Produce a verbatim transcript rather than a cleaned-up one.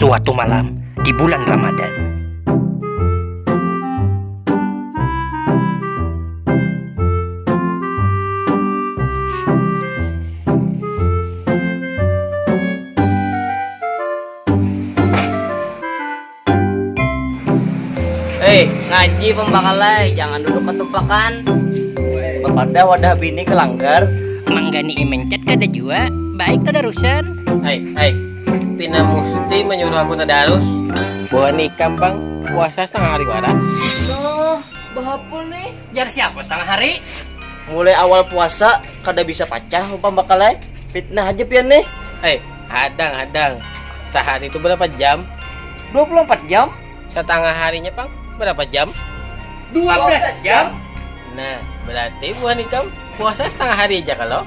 Suatu malam di bulan Ramadan. Hei, ngaji pembakalai, jangan duduk ketuplakan. Pada wadah bini kelanggar. Manggani mencet kada jua, baik tadarusan. Hai, hai, pina musti menyuruh aku tadarus. Buhan ikam pang puasa setengah hari wara. Duh, bahapul nih. Jar siapa setengah hari? Mulai awal puasa kada bisa pacah pembakalai. Fitnah aja pian nih. Hai, hadang, hadang. Sehari itu berapa jam? Dua puluh empat jam. Setengah harinya pang berapa jam? Dua belas jam. Nah, berarti buhan ikam puasa setengah hari aja kalau.